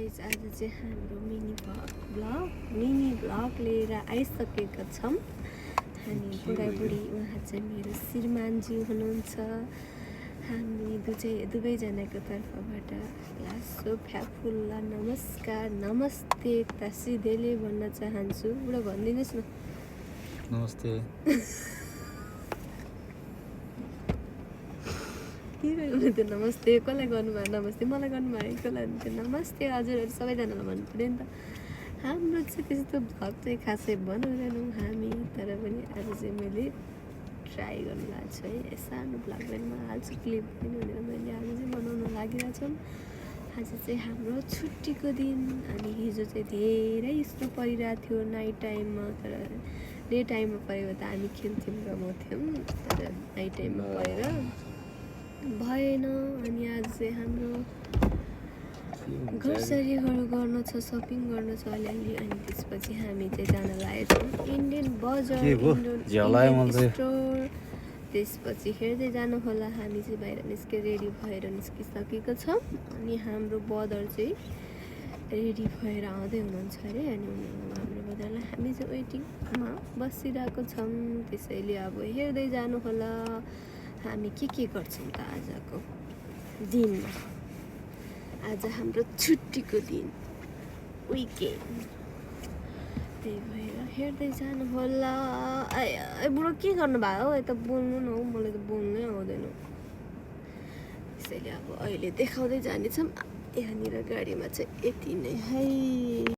Guys आज चाहिँ हाम्रो मिनी भ्लग लिएर आइसकेका छौँ। हामी बुढाबुढी उहाँ चाहिँ मेरो श्रीमानजी हुनुहुन्छ। हामी दुवैजनाको तर्फबाट लासो फ्याफुल्ला नमस्कार नमस्ते तासिदेले भन्न चाहन्छु। बुढा भनिदिनुहोस् न। नमस्ते। के गर्नु त्यो नमस्ते कसलाई गर्नुभयो? नमस्ते मलाई गर्नुभयो, कसलाई त्यो नमस्ते हजुरहरू सबैजनालाई भन्नु पऱ्यो नि त। हाम्रो चाहिँ त्यस्तो भ्लग चाहिँ खासै बनाउँदैनौँ हामी, तर पनि आज चाहिँ मैले ट्राई गर्नु भएको छु है। सानो भ्लग पनि म हाल्छु क्लिप पनि भनेर मैले आज चाहिँ बनाउन लागिरहेको छौँ। आज चाहिँ हाम्रो छुट्टीको दिन अनि हिजो चाहिँ धेरै स्नो परिरहेको थियो नाइट टाइममा, तर डे टाइममा परेको त हामी खेल्थ्यौँ रमाउँथ्यौँ, तर नाइट टाइममा परेर भएन। अनि आज चाहिँ हाम्रो ग्रोसरीहरू गर्न छ, सपिङ गर्न छ अलिअलि। अनि त्यसपछि हामी चाहिँ जान लागेको छौँ इन्डियन बजार, इन्डियन स्टोर। त्यसपछि हेर्दै जानु होला। हामी चाहिँ बाहिर रेडी भएर निस्किसकेको छौँ। अनि हाम्रो बदर चाहिँ रेडी भएर आउँदै हुनुहुन्छ अरे। अनि हाम्रो बदरलाई हामी चाहिँ वेटिङमा बसिरहेको छौँ। त्यसैले अब हेर्दै जानु होला हामी के गर्छौँ त आजको दिनमा। आज हाम्रो छुट्टीको दिन, विकेन्ड, त्यही भएर हेर्दै जानु होला। बुढो के गर्नुभयो हौ? यता बोल्नु न हौ, मलाई त बोल्नै आउँदैन। त्यसैले अब अहिले देखाउँदै जानेछौँ। यहाँनिर गाडीमा चाहिँ यति नै है।